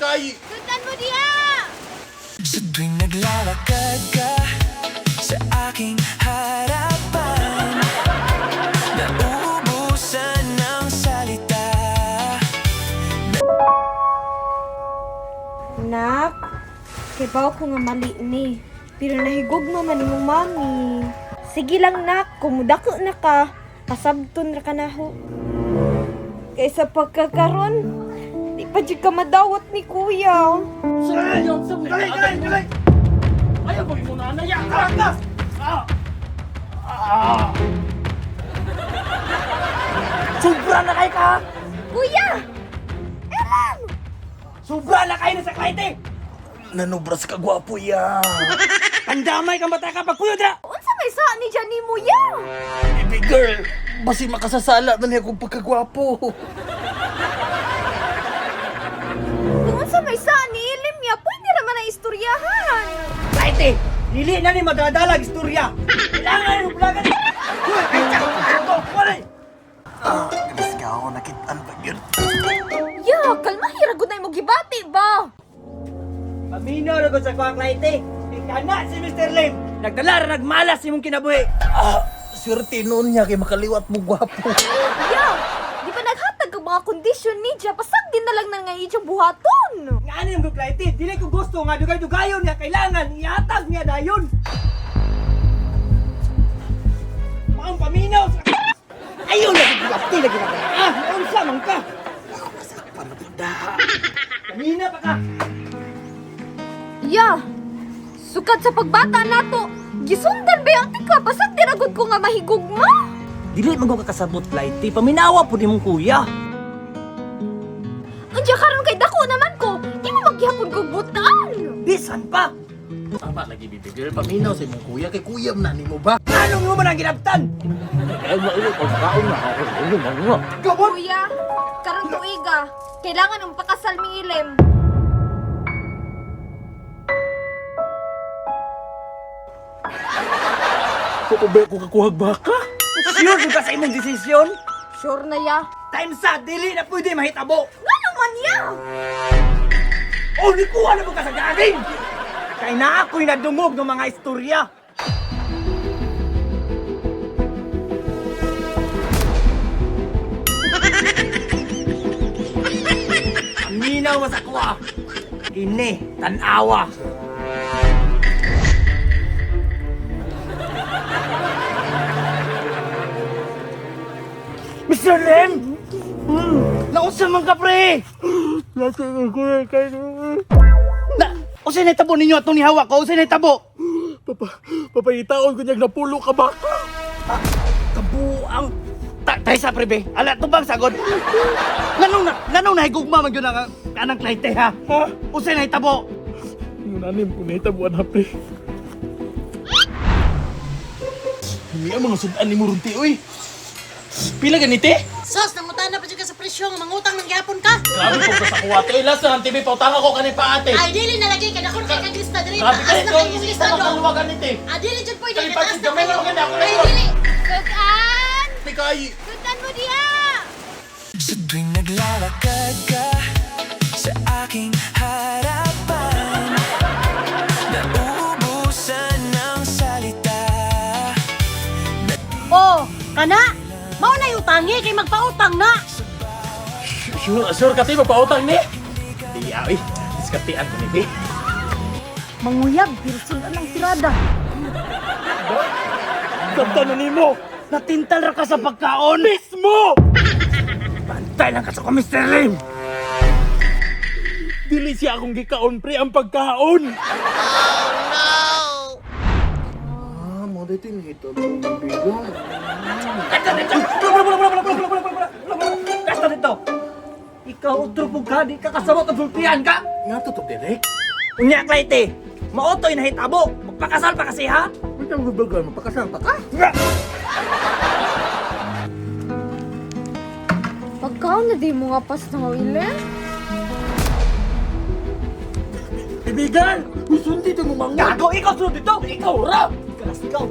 kay. Sundan mo diha! Sa tuwing naglalakad ka sa aking harapan, nauubusan ng salita. Nak, kibaw ko nga mali ni. Pero nahigugma man imong mami. Sige lang nak, kung mudako na ka, pasabton ra ka na ho. Kaysa pagkakaron, di pa jud ka madawat ni kuya. Dali, dali, dali. Ayaw mo mo na ya. Ah! Ah! Ah! Sobra na kay ka! Kuya! Elan! Sobra na kayo na sa kliyente! Nanubras ka gwapo ya. Andamay kang bata ka pagkuyo dra! Unsa may sa ni Jani mo ya? Baby girl, basi makasasala na niya kung pagkagwapo. Kung unsa may sa ni Ilim ya, pwede ra man ang istoryahan. Kliyente! Dili na ni magdadalag istorya! Kailangan yung plaga ni... Uy, ay, tsak! Ako, wala! Ah, ka ako nakitaan pa yun. Ya, kalmahi ra gud na imong gibati ba? Paminaw na ko sa kuha, kliyente! Ika na si Mr. Lim! Nagdala ra nagmalas imong kinabuhi! Ah, swerte noon niya kay makaliwat mo gwapo. Ya, di ba naghatag ang mga kondisyon ni Ja, pasag din na lang na nga iyong buhaton. Nga ano yung kliyente? Dili ko gusto nga dugay-dugayon nga kailangan iatag niya dayon! Maong paminaw sa... Ayaw na gigilapti lagi na ka! Ah, unsa man ka! Pamina pa ka! Ya, sukad sa pagbata nato, gisundan ba yung tika, basag diragod ko nga mahigugma. Dili man ko kakasabot, Clyde. Paminawa po ni mong kuya. Andiya karon kay dako naman ko, di mo maghihapon kog butan. Bisan pa! Tama lagi baby girl, paminaw sa imong kuya kay kuya man na nimo ba? Anong mo man ang ginabtan? Kaya mo pagkaon na ako. Ano man Gabon! Kuya, karon tuiga, kailangan ang pakasal mi ilim. Ko ba ko kakuhag baka? Sure jud ka sa imong desisyon? Sure na ya. Time sa dili na pwede mahitabo. Nga naman ya? O nikuha na mo ka sa gagawin! Kay na ako'y nadungog ng mga istorya. Aminaw mo sa kuha. Kini, tanawa. Mr. Lim! Naunsa man ka, pre? Na, usa na tabo ninyo atong nihawak ko, usa na tabo. Papa, papahitaon ko niyang napulo ka baka. Kabuang ta tay sa prebe. Ala tubang sagod. Nganong na nganong nahigugma man gyud ang anang kliyente ha? Ha? Usa na tabo. Yung nanim ko na itabuan ha, pre. Hindi ang mga sudan ni Murunti, uy. Pila ganite? Sos, nangutana pa jud ka sa presyo nga mangutang ng gyapon ka. Grabe po ka sa kuha, ate. Last na ang TV, pautang ako kanin pa, ate. Ay dili na lagi kay dakon kay kag lista diri. Grabe Taas ka, na ikaw. kay lista Lista do. na ganite. Ah, dili jud pwede Kalipat taas si na Jamel, kayo. ako gani, ako na Ay yun. dili. Sudan! Ate, kay. Sundan mo diha! Sa tuwing naglalakad ka sa aking harapan, nauubusan ng salita. Oh, kana. Mao na utangi kay magpautang na. Sure, sure ka, te. Magpautang ni. Di, ay. Diskartean ko ni, te. Manguyab pero sudan ang tirada. Sabta na nimo. Natintal ra ka sa pagkaon. Mismo! Bantay lang ka sa ko, Mr. Lim. Dili siya akong gikaon, pre. Ang pagkaon. Ah, mo dito nito. Kasta dito. Ikaw utro pug ka, di ka kasabot og sultihan ka. Nga to to, direk. Unya kliyente, mautoy na hitabo. Magpakasal pa kasi ha. Wait ang gubagan, mapakasal pa ka? Pagkaon na di mo nga pas na ilim. Ibigan! Uy, sundi dito mo mga. Gago, ikaw sunod dito. Ikaw, rap! Kalas ikaw.